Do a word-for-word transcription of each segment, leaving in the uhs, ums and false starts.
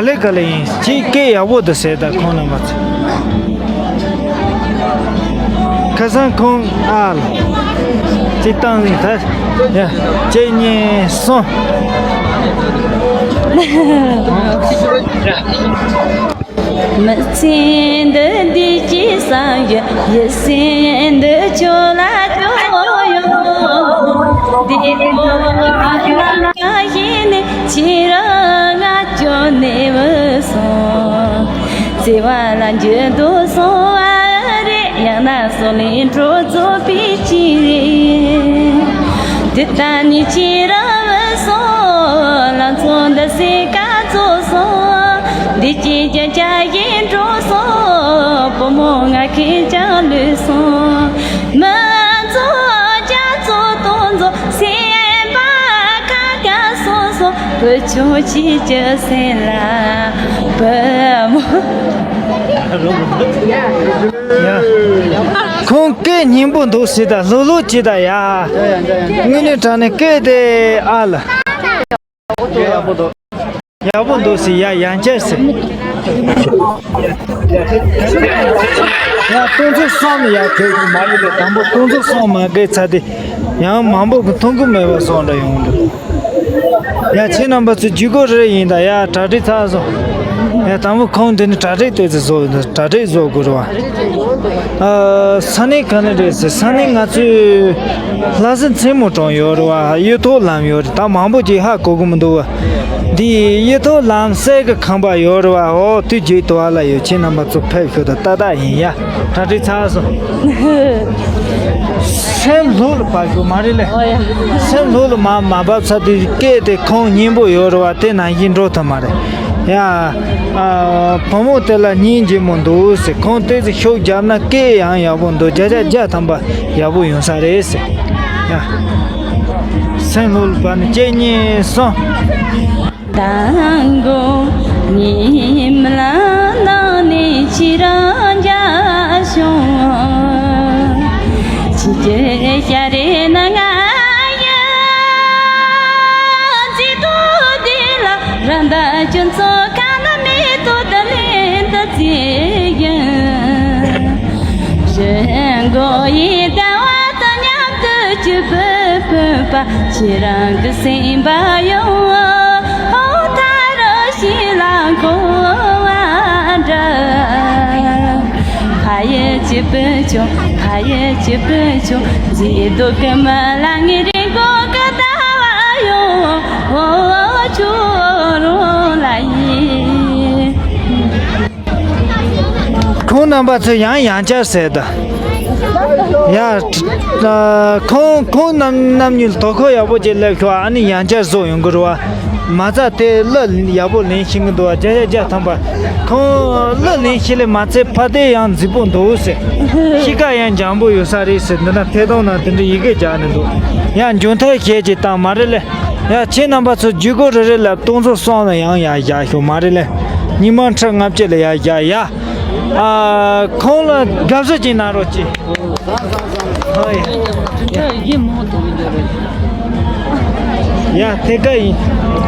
ག་ལེ་ག་ལེ་ཡིན། ཅིག་སྐད་ཡག་པོ་འདུག་ཟེར། ད་ཁོང་རྣམ་པ་ཚོ། ཁ་སང་ཁོང་ཨ་ལ་ཅིག་བཏང་ཡིན་ད། ཡ། གཅིག་གཉིས་གསུམ། མི་ཚེ་འདི་བདེ་སྐྱིད་བསམ་ཡོད། ཡིད་སེམས་འདི་ཁྱོད་ལ་སྐྱོ་ཡོད། བདེ་མོ་ལ་ཁ་ཤས་ནས། ཁྱེད་རང་ང་སྐྱོ་ནས་བུད་སོང་། བརྩེ་བ་ལ་འགྱུར་ལྡོག་སོང་བ་རེད། ཡང་ན་སོང་ལས་འཕྲོ་རྫོགས་པའི་རྐྱེན་རེད། དེ་ལྟ་ནས་ཁྱེད་རང་བུད་སོང་། ལང་ཚོ་འདི་སེ་ཀ་རྫོགས་སོང་། བདེ་སྐྱིད་ཀྱི་བྱ་ཡིན་འགྲོ་སོང་། བུ་མོ་ང་ཁེར་རྐྱང་ལུས་སོང་། མི་ཚོགས་རྒྱ་མཚོ་སྟོང་རྫོགས། སེམས་པ་ཁ་ཁ་སོ་སོ། བུ་ཆུང་ཁྱེད་ཀྱི་སེམས་ལ་བུ་མོ། ཡ། ཁོང་སྐད་སྙན་པོ་འདུག་ཟེར། ད་ལྷོད་ལྷོད་བྱེད་ད་ཡ། དངོས་གནས་དྲང་གནས་སྐད་དེ་ཨ་ལ། ཡག་པོ་འདུག་ཟེར་ཡ། ཡང་བསྐྱར་ཟེར། ཡ། སྟོང་ཚོ་གསུམ་ཡ་གོ་གི་མ་རེད་ལེ། དང་པོ་སྟོང་ཚོ་གསུམ་མ་གོ་ཚར་དེ། ཡང་མང་པོ་གི་མཐོང་གི་མེད་པ་སོང་འདྲ་ཡོང་འདུག་ཡ། ཁྱེད་རྣམ་པ་ཚོ་བརྒྱུད་སྐུར་རེ་ཡིན་ད་ཡ། གྲ་སྒྲིག་ཚར་སོང་། ཡ། དང་པོ་ཁོང་འདི་ནི་གྲ་སྒྲིག་དེ་ཚོ་བཟོ། གྲ་སྒྲིག་བཟོ་དགོས་རེད་བ། ཨ། ས་གནས་ག་ནས་རེད་ཟེར། ས་གནས་ང་ཚོའི་ལྷ་ས་མཚན་མོ་གྲོང་ཡོད་རེད་བ། གཡུ་ཐོག་ལམ་ཡོད་རེད། ད་མང་པོ་ཅིག་ཧ་གོ་གི་མི་འདུག་བ། འདི་གཡུ་ཐོག་ལམ་སེར་གི་ཁང་པ་ཡོད་རེད་བ། འོ་དུས་རྒྱུན་དུ་བ་ལ་ཡོད། ཁྱེད་རྣམ་པ་ཚོ་ཕེབས་ཤོག་ད། ཏག་ཏག་ཡིན་ཡ། གྲ་སྒྲིག་ཚར་སོང་། སེམས་ལྷོད་ལ་བབས་ཤོག་མ་རེད་ལེ། ཨོ་ཡ། སེམས་ལྷོད་ལ་མ་མ་བབས་ཚར་དུས་སྐད་དེ་ཁོང་སྙན་པོ་ཡོད་རེད་བ། དེ་ནང་བཞིན་འགྲོ་ཐུབ་མ་རེད་ཡ། ཨ། བུ་མོ་དེ་ལ་སྙིང་རྗེ་མོ་འདུག་ཟེར། ཁོང་དེ་ཚོ་ཤུགས་བརྒྱབ་ན་སྐད་ཡང་ཡག་པོ་འདུག་བརྒྱ་ཆ་བརྒྱ་ཐམ་པ་ཡག་པོ་ཡོང་ས་རེད་ཟེར་ཡ། སེམས་ལྷོད་ལ་བབས་ནས་གཅིག་གཉིས་གསུམ། དང་པོ་ཉི་མ་ནང་ནས་ཁྱེད་རང་མཇལ་བྱུང་། ཕྱི་རྒྱལ་ཤར་རེ་ན་ང་ཡི་མཛེས་སྡུག་འདི་ལ་ར་མདའ་ཁྱོད་ཚོ་གང་ན་མེད་དོ། ད་ལན་ད་རྩིས་ཡིན། རི་མགོ་ཡི་ཟླ་བ་དང་མཉམ་དུ་སྐྱིད་པོ་ཕོན་པ། ཁྱེད་རང་གི་སེམས་པ་ཡོང་ཧོ། ད་རུ་ཤི་ལ་འཁོར་བ་འདྲ། ཕ་ཡི་སྐྱིད་པོ་བྱུང་། ཕ་ཡི་སྐྱིད་པོ་བྱུང་། མཛེས་སྡུག་གི་མི་ལ་ངའི་རི་མགོ་གི་ཟླ་བ་ཡོང་ཧོ། ཁྱོད་རང་ལ་ཡིན། ཁོང་རྣམ་པ་ཚོས་ཡང་ཡང་བསྐྱར་ཟེར་ད། ཡ། ཁོང་ཁོང་རྣམ་རྣམ་གཉིས་ལ་དོ་ཁུར་ཡག་པོ་ཅིག་སླེབས་ཤོག་ཨ་ནི་ཡང་བསྐྱར་བཟོ་ཡོང་གི་རེད་བ། མ་རྩ་དེ་གླུ་ཡག་པོ་ལེན་ཤེས་ཀྱི་འདུག་བ། བརྒྱ་ཆ་བརྒྱ་ཐམ་པ། ཁོང་གླུ་ལེན་ཤེས་ལེ་མ་ཚད་ཕ་དེ་ཡང་མཛེས་པོ་འདུག་ཟེར། གཤིས་ཀ་ཡང་འཇམ་པོ་ཡོད་ས་རེད་ཟེར། འདི་ན་ཐད་གཏོང་ནང་དེ་འདྲ་ཡི་གེ་རྒྱག་ནས་འདུག་ཡང་མཇུག་མཐར་བཤད་ཅིག་བཏང་མ་རེད་ལེ། ཡ། ཁྱེད་རྣམ་པ་ཚོ་བརྒྱུད་སྐུར་རེ་རེ་ལ་སྟོང་ཚོ་གསུམ་ལ་ཡང་ཡང་བཞག་ཤོག་མ་རེད་ལེ། ཉི་མ་ཁྲི་ལྔ་བཅུ་ལ་ཡང་བཞག་ཡ། ཨ། ཁོང་ལ་དགའ་བསུ་ཅིག་གནང་རོགས་གྱིས། ཧོ་ཡ། ཡ། ཡ། དེ་ག་ཡིན།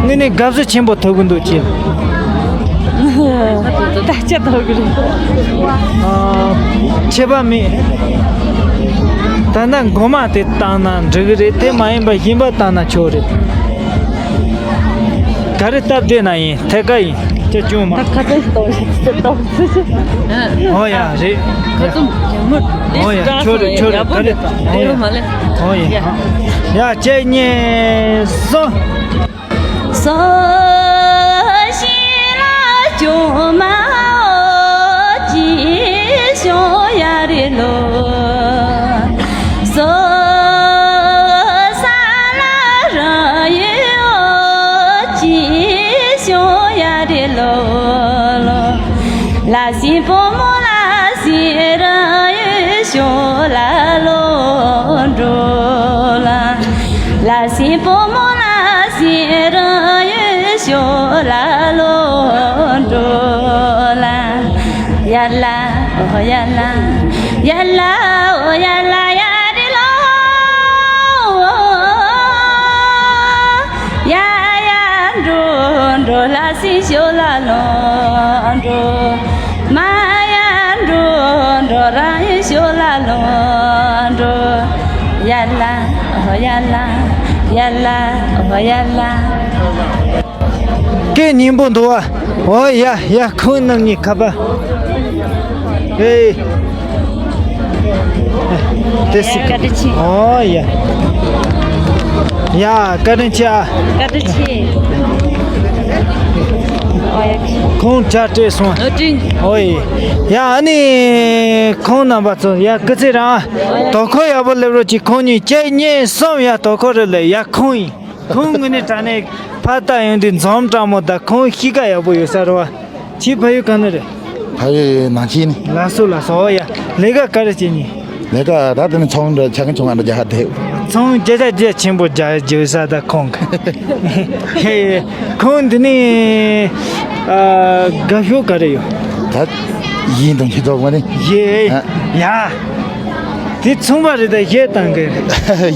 དངོས་གནས་དགའ་བསུ་ཆེན་པོ་ཐོབ་གི་འདུག་ཁྱེད། ད་ཆ་ཐོབ་གི་རེད། ཨ། ཁྱད་པར་མེད། ད་ལྟ་མགོ་མ་དེ་བཏང་ན་འགྲིག་གི་རེད། དེ་མ་ཡིན་པ་གཞན་པ་བཏང་ན་ཆོག་རེད། ག་རེ་སྟབས་བདེ་ན་ཡིན། ཐད་ཀ་ཡིན། ཁྱེད་ཅུང་མ། ད་ཁ་ཚ་ཞིག་གཏོང་ཞིག་ཚེ་གཏོང་ཚེ་ཞིག་ཨོ་ཡ་རེད། ཁ་ཚོམ་ཡང་མོ། ཨོ་ཡ་ཆོག་རེད་ཆོག་རེད། ག་རེ་ད་ཨོ་ཡ་མ་ལེ། ཨོ་ཡ། ཡ་གཅིག་གཉིས་གསུམ། སོ་ཤི་ལ་ཅུང་མ་ཨོ་ཅི་ཤོ་ཡ་རེ་ལོ། སོ་ས་ལ་རང་ཡོད་ཨོ་ཅི་ཤོ་ཡ་རེ་ལོ་ལོ། ལ་སི་པོ་མོ་ལ་སི་རང་ཡོད་ཤོ་ལ་ལོ་འགྲོ་ལ། ལ་སི་པོ་མོ་ལ་སི་རང་ཡོད་ཤོ་ལ་ལོ་འགྲོ་ལ། ཡ་ལ་ཨོ་ཡ་ལ། ཡ་ལ་ཨོ་ཡ་ལ་ཡ་རེ་ལོ། ཡ་ཡ་འགྲོ་འགྲོ་ལ། སྲིད་ཞོ་ལ་ལོ་འགྲོ། མ་ཡ་འགྲོ་འགྲོ་རང་ཡི་ཞོ་ལ་ལོ་འགྲོ། ཡ་ལ་ཨོ་ཡ་ལ། ཡ་ལ་ཨོ་ཡ་ལ། སྐད་སྙན་པོ་འདུག་བ། ཨོ་ཡ་ཡ། ཁོང་རྣམ་གཉིས་ཁ་པ། ཨེ། དེ་སི། བཀའ་དྲིན་ཆེ། ཨོ་ཡ། ཡ། བཀའ་དྲིན་ཆེ་ཨ། བཀའ་དྲིན་ཆེ། ཨོ་ཡ། ཁོང་ཇ་སྤྲད་སོང་། ཨོ་དྲིན། ཨོ་ཡ། ཡ་ཨ་ནི་ཁོང་རྣམ་པ་ཚོ་ཡ་སྐུ་ཚེ་རིང་། དོ་ཁུར་ཡག་པོ་སླེབས་རོགས་གྱིས། ཁོང་གཉིས་གཅིག་གཉིས་གསུམ་ཡ་དོ་ཁུར་རེ་ལས་ཡ། ཁོང་ཡིན། ཁོང་དངོས་གནས་དྲང་གནས་ཕར་ལྟ་ཡོང་དུས་འཛུམ་དྲག་མོ་དང་ཁོང་གཤིས་ཀ་ཡག་པོ་ཡོད་ས་རེད་བ། ཁྱེད་ཕ་ཡུལ་ག་ནས་རེད། ཕ་ཡུལ་ནང་ཆེན་ནས། ལགས་སོ་ལགས་སོ། ཨོ་ཡ། ལས་ཀ་ག་རེ་བྱེད་ནི། ལས་ཀ་ད་དེ་ནས་ཚོང་འདྲ་ཆ་གི་ཚོང་ང་འདྲ་རྒྱག་ཧ་དེ། ཚོང་བརྒྱ་ཆ་བརྒྱ་ཆེན་པོ་རྒྱག་རྒྱུ་ས་ད་ཁོང་གི། ཁོང་འདི་ནས་ཨ། དགའ་ཤོས་ག་རེ་ཡོད། ད་ཡིན་དང་ཁྱེད་ཚོ་མ་ནི། ཡེ། ཨ། ཡ། དེ་ཚོང་པ་རེད་ད་གཞས་བཏང་གི།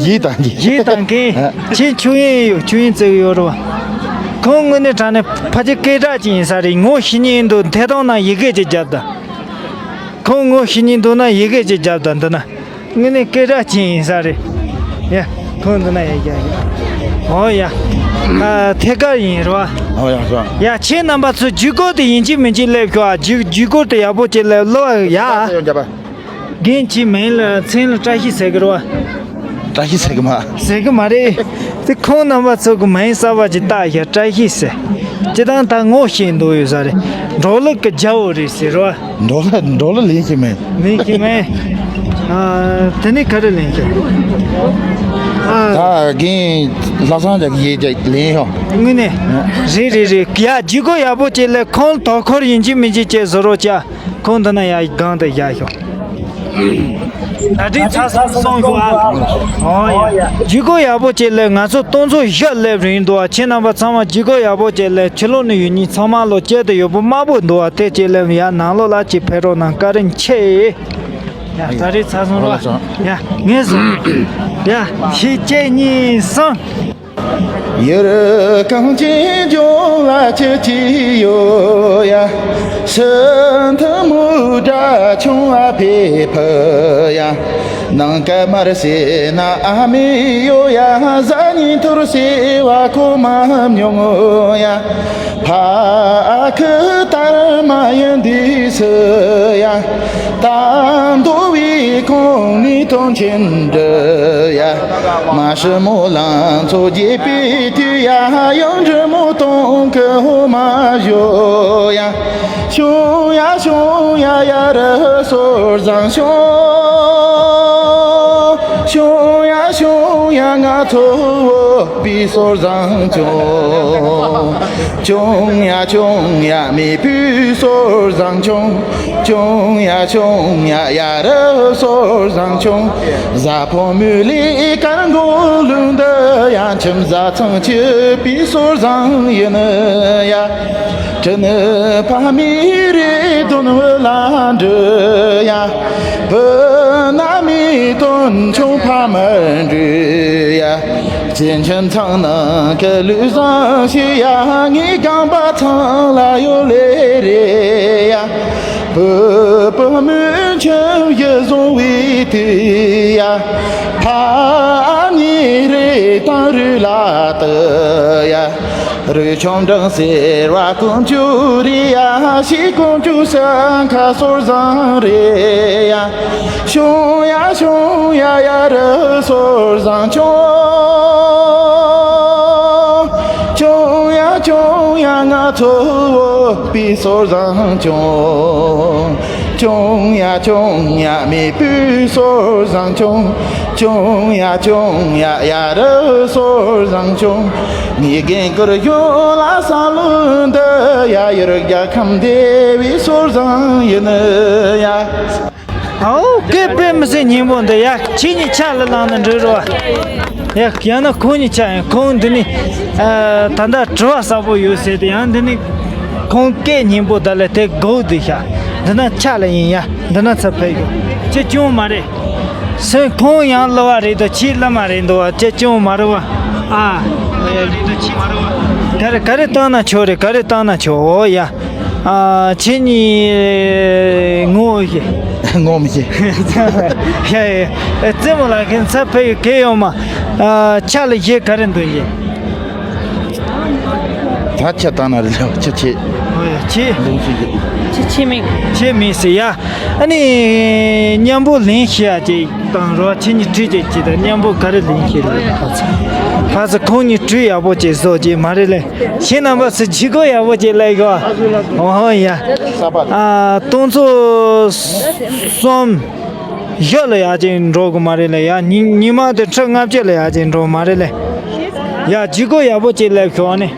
གཞས་བཏང་གི། གཞས་བཏང་གི། ཨ། ཁྱེད་ཆོས་ཡིན་ཡོད། ཆོས་ཡིན་བརྩི་གི་ཡོད་རེད་བ། ཁོང་དངོས་གནས་དྲང་གནས་ཕ་གི་སྐད་གྲགས་ཅིག་ཡིན་ས་རེད། ངོ་ཤེས་མཁན་འདུག་འཐད་སྟངས་ནང་ཡི་གེ་ཅིག་བརྒྱབ་ད། ཁོང་ངོ་ཤེས་མཁན་འདུག་ན་ཡི་གེ་ཅིག་བརྒྱབ་ད་འདི་ན། དངོས་གནས་སྐད་གྲགས་ཅན་ཡིན་ས་རེད། ཡ། ཁོང་འདི་ན་ཡ་རྒྱག་གི། ཨོ་ཡ། ཨ། ཐད་ཀར་ཡིན་རེད་བ། ཨོ་ཡ་ཤོག་ཡ། ཁྱེད་རྣམ་པ་ཚོ་བརྒྱུད་སྐུར་དེ་ཡིན་གཅིག་མིན་གཅིག་སླེབས་ཤོག་ཨ། བརྒྱུད་བརྒྱུད་སྐུར་དེ་ཡག་པོ་ཅིག་སླེབས་ལོ་ཡ། ཡོང་རྒྱབ་པ། རྒན་ཁྱེད་མིང་ལ་མཚན་ལ་བཀྲ་ཤིས་ཟེར་གི་རེད་བ། བཀྲ་ཤིས་ཟེར་གི་མ། ཟེར་གི་མ་རེད། དེ་ཁོང་རྣམ་པ་ཚོ་གི་མིང་གསར་པ་ཅིག་བཏགས་ཤག་བཀྲ་ཤིས་ཟེར། སྤྱིར་བཏང་ད་ངོ་ཤེས་འདུག་ཡོད་ས་རེད། འབྲོག་གླུ་གི་རྒྱལ་པོ་རེད་ཟེར་རོ། འབྲོག་གླུ་འབྲོག་གླུ་ལེན་ཤེས་མེད། ལེན་ཤེས་མེད། ཨ། དེ་ནས་ག་རེ་ལེན་ཤེས། ཨ། ད་རྒན་ལྷ་བཟང་ཅག་གི་ཡས་ཅག་ལེན་ཤོག་དངོས་གནས། རེད་རེད་རེད། ཡ། བརྒྱུད་སྐུར་ཡག་པོ་ཅིག་སླེབས། ཁོང་དོ་ཁུར་ཡིན་གཅིག་མིན་གཅིག་བྱས་བཟོ་རོགས་བྱ། ཁོང་འདི་ན་ཡ་སྒང་དུ་བཞག་ཤོག་ད་དྲིན་ཚ་སོང་ཤོག་ཨ། ཨོ་ཡ། བརྒྱུད་སྐུར་ཡག་པོ་ཅིག་སླེབས། ང་ཚོ་སྟོང་ཚོ་བཞི་སླེབས་རན་འདུག་ཨ། ཁྱེད་རྣམ་པ་ཚང་མ་བརྒྱུད་སྐུར་ཡག་པོ་ཅིག་སླེབས། ཕྱི་ལོགས་ནས་ཡོང་མཁན་ཚང་མ་ལོ་སྐྱིད་དུ་ཡོད་པོ་དམར་པོ་འདུག་ཨ། དེ་ཅིག་སླེབས། ཡ། ནང་ལོགས་ལ་ཅིག་ཕེབས་རོགས་གནང་། བཀའ་དྲིན་ཆེ། ཡ། ད་དྲིན་ཚ་སོང་རོགས། ཡ། ངས་སོང་། ཡ། ཁྱེད་གཅིག་གཉིས་གསུམ། ཡུལ་གངས་ཅན་ལྗོངས་ལ་ཁྱེད་ཅི་ཡོད་ཡ། སེམས་མཐུན་མོའི་དགྲ་ཆུང་ཨ་ཕེ་ཕུ་ཡ། ནམ་མཁའ་དམར་སེར་ན་ཨ་མེ་ཡོད་ཡ། གཟའ་ཉི་ཐོར་སེར་བ་ཁོ་མ་མྱོང་ཡ། ཕ་ཁུ་དར་མ་ཡིན་དུས་སུ་ཡ། ད་མདོ་བའི་ཁོང་ནས་དོན་ཆེན་འདྲི་ཡ། མ་ཧྲི་མོ་ལང་ཚོ་རྒྱས་པའི་དུས་ཡ། ཡང་འབྲི་མོ་གཏོང་གི་ཧོ་མ་བཞོ་ཡ། བྱུང་ཡ་བྱུང་ཡ་ཡ་རི་སོར་བཟང་བྱུང་། བྱུང་ཡ་བྱུང་ཡ་ང་ཚོ་བོད་པའི་སོར་བཟང་བྱུང་། བྱུང་ཡ་བྱུང་ཡ་མེས་པོའི་སོར་བཟང་བྱུང་། བྱུང་ཡ་བྱུང་ཡ་ཡ་རི་སོར་བཟང་བྱུང་། གཟའ་ཕོ་མོའི་ལས་ཀར་མགོ་ལུག་འདི་ཡ། ཁྱིམ་བཟའ་ཚང་གཅིག་པའི་སོར་བཟང་ཡིན་ཡ། དྲིན་ཕ་མའི་རེ་འདུན་བུ་ལ་འགྲུབ་ཡ། བུ་ན་མའི་དོན་ཆུང་ཕ་མར་འགྲུབ་ཡ། གཅེན་གཅུང་ཚང་ནང་གི་ལུས་བཟང་ཞིག་ཡ། ངའི་རྐང་པ་ཚང་ལ་ཡོད་ལེ་རེད་ཡ། བུ་བུ་མོའི་ཁྱིམ་གཞི་བཟུང་བའི་དུས་ཡ། ཕ་ནི་རེ་དང་རུས་ལ་བཏུ་ཡ། རུས་ཆུང་འབྲིང་སེར་བ་དཀོན་མཆོག་རེད་ཡ། ཞིག་དཀོན་མཆོག་ས་ཁ་སོར་བཟང་རེད་ཡ། བྱུང་ཡ་བྱུང་ཡ་ཡ་རི་སོར་བཟང་བྱུང་། བྱུང་ཡ་བྱུང་ཡ་ང་ཚོ་བོད་པའི་སོར་བཟང་བྱུང་། བྱུང་ཡ་བྱུང་ཡ་མེས་པོའི་སོར་བཟང་བྱུང་། བྱུང་ཡ་བྱུང་ཡ་ཡ་རི་སོར་བཟང་བྱུང་། ངའི་རྒན་བཀུར་གཞོན་ལ་བསམ་བློ་འདི་ཡ། ཡུལ་རྒྱལ་ཁམས་བདེ་བའི་སོར་བཟང་ཡིན་ཡ། ཨའོ། སྐད་དཔེ་མི་སྲིད་སྙན་པོ་འདི་ཡ། ཁྱེད་གཉིས་ཕྱག་ལ་བླངས་ནས་འགྲོ་རོགས། ཡ། ཡང་ན་ཁོང་གཉིས་ཕྱག་ཡིན། ཁོང་འདི་ནི་ཨ། ད་ལྟ་དྲི་བ་གསལ་པོ་ཡོད་ཟེར་ཏེ། ཡང་འདི་ནི་ཁོང་སྐད་སྙན་པོ་ད་ལས་དེ་སྒུག་བསྡད་ཤག་འདི་ན་ཕྱག་ལ་ཡིན་ཡ། འདི་ན་ཚུར་ཕེབས་ཡོད། ཅི་ཅུང་མ་རེད། སེམས་ཁོང་ཡང་གླུ་བ་རེད་དོ། ཁྱེད་གླུ་མ་རེད་འདུག་བ། ཅི་ཅུང་མ་རེད་བ། ཨ། ག་རེ་ག་རེ་བཏང་ན་ཆོག་རེད། ག་རེ་བཏང་ན་ཆོག་འོ་ཡ། ཨ་ཁྱེད་གཉིས་ངོ་ཤེས། ངོ་མི་ཤེས། ཡ་ཡ། རྩེད་མོ་ལ་ཁན་ཚ་ཕེ་གེ་ཡོང་མ། ཨ་ཆ་ལ་ཞེ་ག་རེ་འདུག་ཡེ། ད་ཆ་བཏང་ན་རེད་ལ་ཆ་ཆེ། འོ་ཡ་ཆེ། འདུག་ཤེས་ཀྱི། ཆེ་ཆེ་མིག་ཆེ་མིག་སི་ཡ། ཨ་ནི་མཉམ་པོ་ལེན་ཤེས་ཡ་ཅིག་དང་རོ་ཁྱེད་གཉིས་བྲིས་ཅིག་ཅིག་དང་མཉམ་པོ་ག་རེ་ལེན་ཤེས་རེད། ཕ་ཚ་ཁོང་གཉིས་བྲིས་ཡག་པོ་ཅིག་བཟོ་ཅིག་མ་རེད་ལེ། ཁྱེད་རྣམ་པ་ཚོ་ཇུས་འགོད་ཡག་པོ་ཅིག་ལས་གོ། འོ་ཡ། ཨ་སྟོང་ཚོ་གསུམ་བཞི་ལ་ཡག་ཅིག་འགྲོ་གི་མ་རེད་ལེ། ཡ་ཉི་ཉི་མ་དེ་ཁྲི་ལྔ་བཅུ་ལ་ཡག་ཅིག་འགྲོ་མ་རེད་ལེ། ཡ་ཇུས་འགོད་ཡག་པོ་ཅིག་ལས་ཤོག་ཨ་ནི།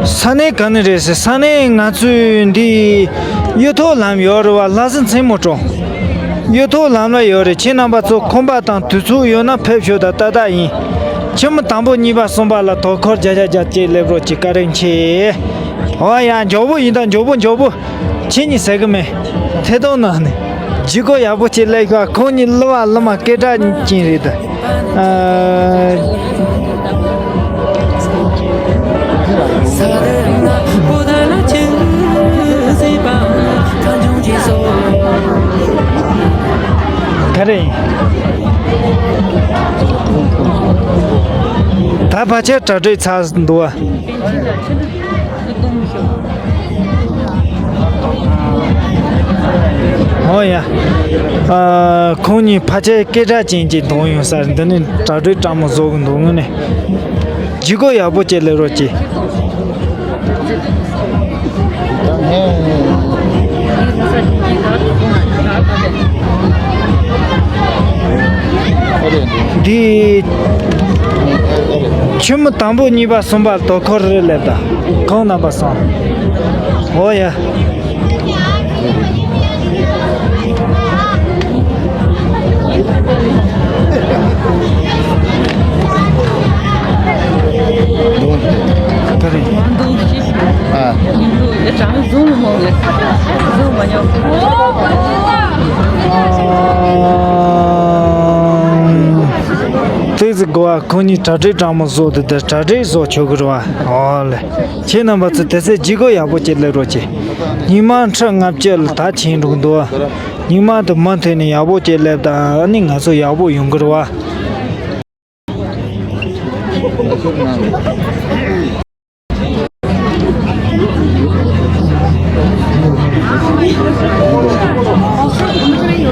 ས་གནས་ག་ནས་རེད་ཟེར། ས་གནས་ང་ཚོའི་འདི་གཡུ་ཐོག་ལམ་ཡོད་རེད་བ། ལྷ་ས་མཚན་མོ་གྲོང་གཡུ་ཐོག་ལམ་ལ་ཡོད་རེད། ཁྱེད་རྣམ་པ་ཚོ་ཁོམ་པ་དང་དུས་ཚོད་ཡོད་ན་ཕེབས་ཤོག་ད་ཏག་ཏག་ཡིན། ཁྱིམ་དང་པོ་གཉིས་པ་གསུམ་པ་ལ་དོ་ཁུར་བརྒྱ་ཆ་བརྒྱ་བཅས་སླེབས་རོགས་གྱིས། བཀའ་དྲིན་ཆེ། འོ་ཡ་མགྱོགས་པོ་ཡིན་ད་མགྱོགས་པོ་མགྱོགས་པོ། ཁྱེད་གཉིས་ཟེར་གི་མེད། ཐད་གཏོང་ནང་ནས་ཇུས་འགོད་ཡག་པོ་ཅིག་ལས་ཤོག་ཁོང་གཉིས་གླུ་བ་གླུ་མ་སྐད་གྲགས་ཅན་རེད་ད། ཨ། ག་རེ་ཡིན། ད་ཕལ་ཆེར་གྲ་སྒྲིག་ཚར་འདུག་བ། ཨོ་ཡ། ཨ། ཁོང་གཉིས་ཕལ་ཆེར་སྐད་གྲགས་ཅན་གྱི་གདོང་ཡོང་ས་རེད། འདི་ནི་གྲ་སྒྲིག་སྤྲང་མོ་བཟོ་གི་འདུག་དངོས་གནས། ཇུས་འགོད་ཡག་པོ་བྱས་ལེ་རོགས་གྱིས། འདི་ཁྱིམ་དང་པོ་གཉིས་པ་གསུམ་པ་དོ་ཁོར་རེ་ལེབ་ད་ཁོང་རྣམ་པ་སོང་། འོ་ཡ། ཏོག་ཙམ་འགོར་བ། ཁོང་གཉིས་གྲ་སྒྲིག་སྤྲང་མོ་བཟོ་དེ་དེ་གྲ་སྒྲིག་བཟོ་ཆོག་གི་རེད་བ། ཨོ་ལེ། ཁྱེད་རྣམ་པ་ཚོ་དེ་ཚོའི་ཇུས་འགོད་ཡག་པོ་བྱེད་ལེ་རོགས་གྱིས། ཉི་མ་ཁྲི་ལྔ་བཅུ་ལ་ད་ཕྱིན་འགྲོ་གི་འདུག་ཉི་མ་དེ་མུ་མཐུད་ནས་ཡག་པོ་བྱེད་ལེ་དང་ཨ་ནི་ང་ཚོ་ཡག་པོ་ཡོང་གི་རེད་བ།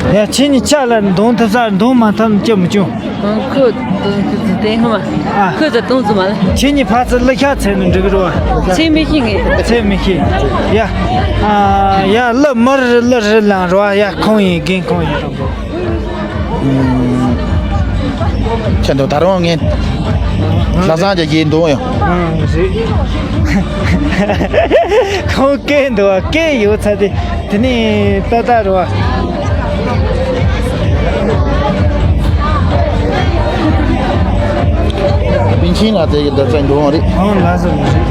ཡ་ཁྱེད་གཉིས་ཆ་ལ་འདོན་ཐུབ་ས་འདོན་མ་ཐུབ་ན་སྐྱོ་མི་སྐྱོ། ཁོ་དང་ཁོ་ཚོ་དེ་སྔ་མ། ཨ། ཁོ་ཚོ་དང་ཚོ་མ་ལ། ཁྱེད་གཉིས་ཕར་ཚུར་གླུ་ཤགས་འཚོལ་ནས་འགྲིག་གི་རེད་བ། འཚོལ་མི་ཤེས་ངས། འཚོལ་མི་ཤེས། ཡ། ཨ། ཡ་གླུ་མི་རེ་གླུ་རེ་ལེན་རོགས། ཡ་ཁོང་ཡིན་རྒན་ཁོང་ཡིན། ཁྱེད་ཚོ་ད་རུང་ངས་ལྷ་བཟང་གྱི་ཡིན་འདུག་ཡོང་། ཨང་རེད། ཁོང་སྐད་འདུག་བ། སྐད་ཡོད་ཚ་དེ། དེ་ནས་ཏག་ཏག་རེད་བ། པིན་ཆིན་ལ་དེ་གི་འདི་ཚོ་འགྲོ་འོང་རེད། ཨང་ལགས་སོ་ལགས་སོ།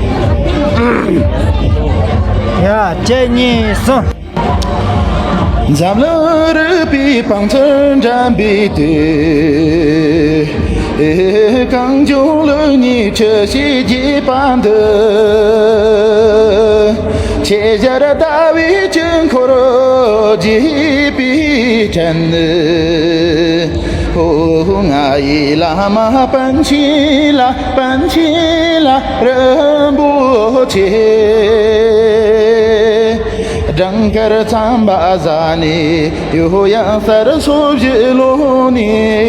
ཡ་གཅིག་གཉིས་གསུམ། འཛམ་གླིང་རིག་པའི་བང་མཛོད་འགྲིམ་པའི་དུས། གངས་ལྗོངས་ལུགས་གཉིས་འཁྲུལ་ཞིག་བརྗིད་པ་འདི། ཁྱེད་ཞལ་ཟླ་བའི་དཀྱིལ་འཁོར་བརྗིད་པའི་དྲན་ནི། ཨོ་ང་ཡི་བླ་མ་པཎ་ཆེན་ལ། པཎ་ཆེན་ལ་རིན་པོ་ཆེ། སྦྲང་དཀར་ཚངས་པ་བཟའ་ནས་ཡོད། ཡང་གསར་སོ་བཞི་ལོན་ནས་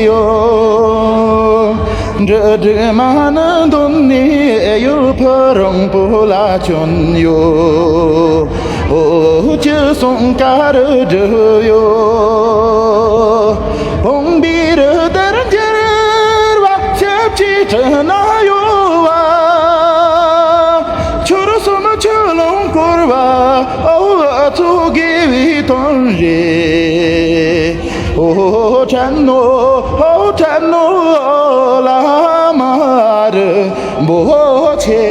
ཡོད། འབྲུ་དྲུག་མ་ཎི་འདོན་ནས་ཡོད། ཕུ་རོང་པོ་ལ་བྱོན་ཡོད། ཨོ་ཁྱི་སོང་ཀ་རུ་འགྲུལ་ཡོད། བོང་བུའི་རི་ལྟར་འགྱུར་བ་ཞབས་ཀྱི་གྲུ་ན་གཡོ་བ། ཆུ་གསུམ་ཆུ་ཀླུང་བསྐོར་བ་ཨོ་ཚོགས་དགེ་བའི་དོན་རེད། ཨོ་དྲན་ནོ་ཨོ་དྲན་ནོ་བླ་མ་རིན་པོ་ཆེ།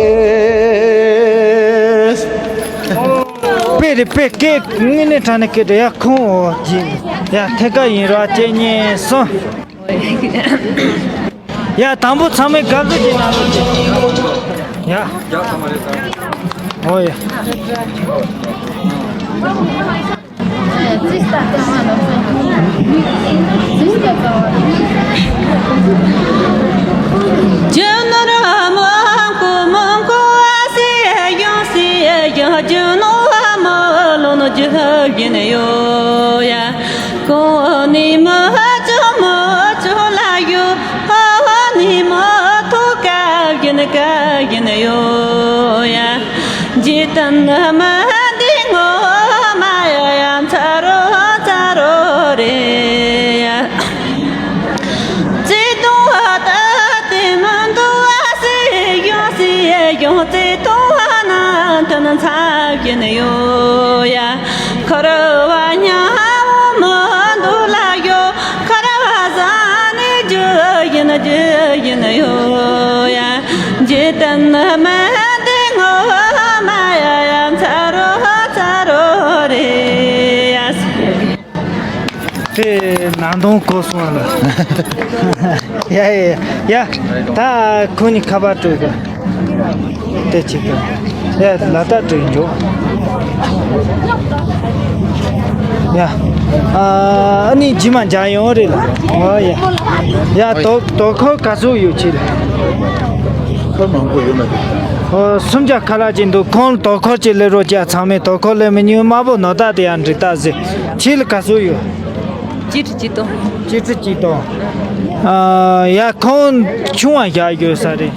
དཔེ་རེད་དཔེ། སྐད་དངོས་གནས་དྲང་གནས་སྐད་དེ་ཡ་ཁོང་འོ་ཡ་ཐད་ཀ་ཡིན་ར་གཅིག་གཉིས་གསུམ། ཡ། དང་པོ་ཚང་མས་དགའ་བསུ་ཅིག་གནང་རོགས་གྱིས། ཡ། ཨོ་ཡ། དེ་ནང་དོན་གོ་སོང་ལ། ཡ་ཡ་ཡ། ད་ཁོ་གཉིས་ཁ་པར་སྤྲོད་དེ་ཅིག་ཡ། ལ་དྭགས་སྤྲོད་འཇོག་ཡ། ཨ་ནི་རྗེས་མ་མཇལ་ཡོང་རེད་ལ། ཨོ་ཡ། ཡ། དོ་དོ་ཁོ་ག་ཚོད་ཡོད་ཅི་ལ། ཁོ་མང་པོ་ཡོད་མ་རེད། ཨོ། སུམ་བརྒྱ་ཁ་ལག་ཅིག་འདུག་ཁོང་དོ་ཁོ་ཅིག་ལེན་རོགས་བྱ། ཚང་མས་དོ་ཁོ་ལེན་མི་ཉུང་། དམར་པོ་ནོར་བདག་དེ་ཡང་འགྲིག་རྟགས་ཟེར། ཁྱེད་ལ་ག་ཚོད་ཡོད། གཅིག་ཁྲི་གཅིག་སྟོང་། གཅིག་ཁྲི་གཅིག་སྟོང་། ཨ། ཡ། ཁོང་ཆུང་བ་བཞག་ཡོད་ས་རེད།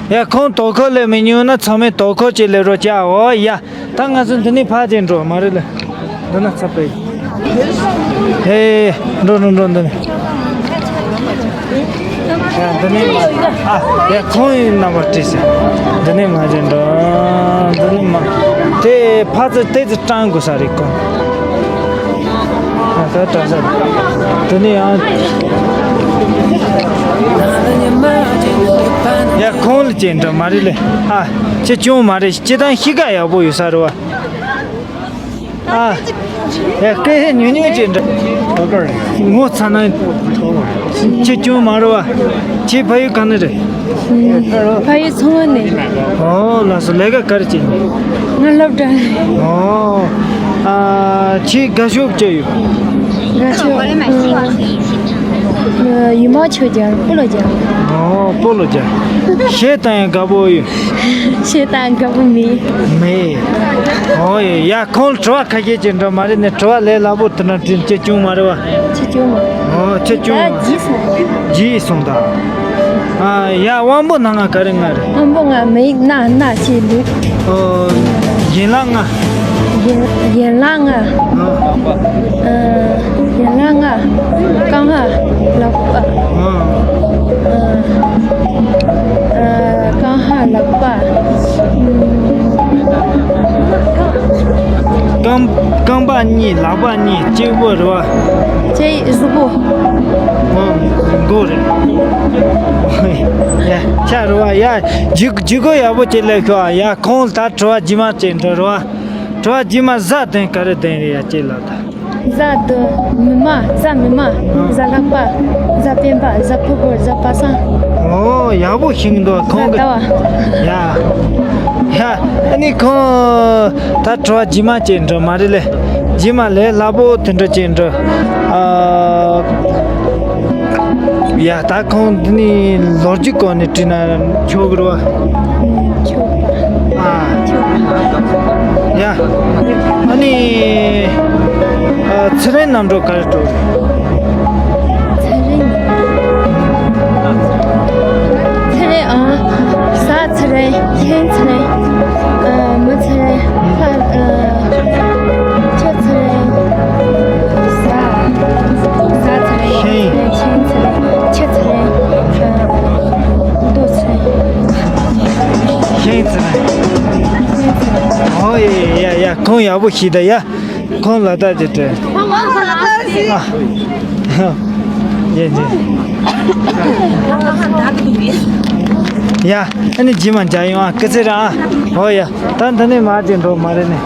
ཡ། ཁོང་དོ་ཁོ་ལེན་མི་ཉུང་ན་ཚང་མས་དོ་ཁོ་ཅིག་ལེན་རོགས་བྱ། ཨོ་ཡ། ད་ང་ཚོ་འདི་ནས་ཕར་ཅིག་འགྲོ་མ་རེད་ལ། འདི་ན་ཚ་པས། ཧེ། འགྲོ་འགྲོ་འགྲོ་འདི་ནས། ཡ། འདི་ནས་མ། ཨ། ཡ། ཁོང་ཡི་རྣམ་པར་བྲིས་ཟེར། འདི་ནས་མ་རེད་འགྲོ། འདི་ནས་མ། དེ་ཕར་ཚུར་དེ་ཚོ་སྤྲང་དགོས་ས་རེད་ཁོ། ཨ། ད་ད་ས། དེ་ནས་ཡང་། ཡ། ཁོང་ལ་ཅིག་འགྲོ་མ་རེད་ལེ། ཨ། ཅི་ཅུང་མ་རེད། སྤྱིར་བཏང་གཤིས་ཀ་ཡག་པོ་ཡོད་ས་རེད་བ། ཨ། ཡ། སྐད་ཆ་ཉུང་ཉུང་ཅིག་འདྲ། ངོ་ཚ་ན། ཁྱེད་ཅུང་མ་རེད་བ། ཁྱེད་ཕ་ཡུལ་ག་ནས་རེད། ཕ་ཡུལ་མཚོ་སྔོན་ནས། ཨོ། ལགས་སོ། ལས་ཀ་ག་རེ་བྱེད་ནི། ང་སློབ་གྲྭ་ནས། ཨོ། ཨ། ཁྱེད་དགའ་ཕྱོགས་ཅི་ཡོད། དགའ་ཕྱོགས། ཨ། ཡུལ་མ་མཆོད་རྒྱལ། སྤོ་ལོ་རྒྱལ། ཨོ། སྤོ་ལོ་རྒྱལ། གཞས་བཏང་ཡང་དགའ་པོ་ཡོད། གཞས་བཏང་དགའ་པོ་མེད། མེད། ཨོ་ཡ། ཁོང་དྲི་བ་ཁ་ཤས་ཅིག་འདྲ་མ་རེད་ནས། དྲི་བ་ལས་སླ་པོ་དེ་འདྲ་དྲིས། ཁྱེད་ཅུང་མ་རེད་བ། ཁྱེད་ཅུང་མ། ཨོ། ཁྱེད་ཅུང་མ། རྗེས་སོང་། རྗེས་སོང་ད། ཨ། ཡ། དབང་པོ་སྣ་ལྔ་ག་རེ་ལྔ་རེད། དབང་པོ་ལྔ། མིག་སྣ་སྣ་ལྕེ་ལུས། ཨོ། ཡན་ལག་ལྔ། ཡན་ཡན་ལག་ལྔ། ཨ། ཨ། ཡན་ལག་ལྔ། རྐང་ལྷགས་ལག་པ། ཨ། ཨ། རྐང་ལྷགས་ལག་པ། རྐང་། རྐང་པ་གཉིས། ལག་པ་གཉིས། གཅིག་པོ་རེད་བ། གཅིག་གཟུགས་པོ། ཨ། མགོ་རེད། ཡ། ཆ་རེད་བ། ཡ། ལྗིད་ལྗིད་ཁོག་ཡག་པོ་ཅིག་སླེབས་ཤོག་ཨ། ཡ། ཁོང་ལ་ད་དྲི་བ་རྗེས་མ་ཅིག་འདྲི་རེད་བ། དྲི་བ་རྗེས་མ་བཟའ་དོན་ག་རེ་དོན་རེད་ཡ། ཅེ་ལ་ད། བཟའ་དོན། མི་མ། བཟའ་མི་མ། བཟའ་ལྷག་པ། བཟའ་སྤེན་པ། བཟའ་ཕུར་བུ། བཟའ་པ་སངས། ཨོ། ཡག་པོ་ཤེས་ཀྱི་འདུག་ཁོང་གི། བཟའ་ཟླ་བ། ཡ། ཡ། ཨ་ནི་ཁོང་ད་དྲི་བ་རྗེས་མ་ཅིག་འདྲི་མ་རེད་ལེ། རྗེས་མ་ལས་སླ་པོ་དེ་འདྲ་ཅིག་འདྲི། ཨ། ཡ། ད་ཁོང་འདི་ནས་ལོ་རྒྱུས་སྐོར་ནས་དྲིས་ན་ཆོག་གི་རེད་བ། ཨ། ཡ། ཨ་ནི། ཨ། ཚེ་རིང་རྣམ་གྲོལ་ག་རེ་འགྲོ་རེད། ཚེ་རིང་། ཚེ་རིང་། ཨ། བཟའ་ཚེ་རིང་། ཁྱིམ་ཚེ་རིང་། ཨ། མི་ཚེ་རིང་། ལྷ། ཨ། ཁྱི་ཚེ་རིང་། བཟའ། བཟའ་ཚེ་རིང་། ཁྱིམ། ཁྱིམ་ཚེ་རིང་། ཁྱི་ཚེ་རིང་། ཨ། རྡོ་ཚེ་རིང་། ཁྱིམ་ཚེ་རིང་། ཁྱིམ་ཚེ་རིང་། ཨོ་ཡ་ཡ་ཡ། ཁོང་ཡག་པོ་ཤེས་ད་ཡ། ཁོང་ལ་ལྟ་ཅི་སྤྲད། ཨ། ཡ་ཡ། ཡ། ཨ་ནི་རྗེས་མ་མཇལ་ཡོང་ཨ། སྐུ་ཚེ་རིང་ཨ། ཨོ་ཡ། ད་འདི་ནས་མར་ཅིག་འགྲོ་མ་རེད་ནས།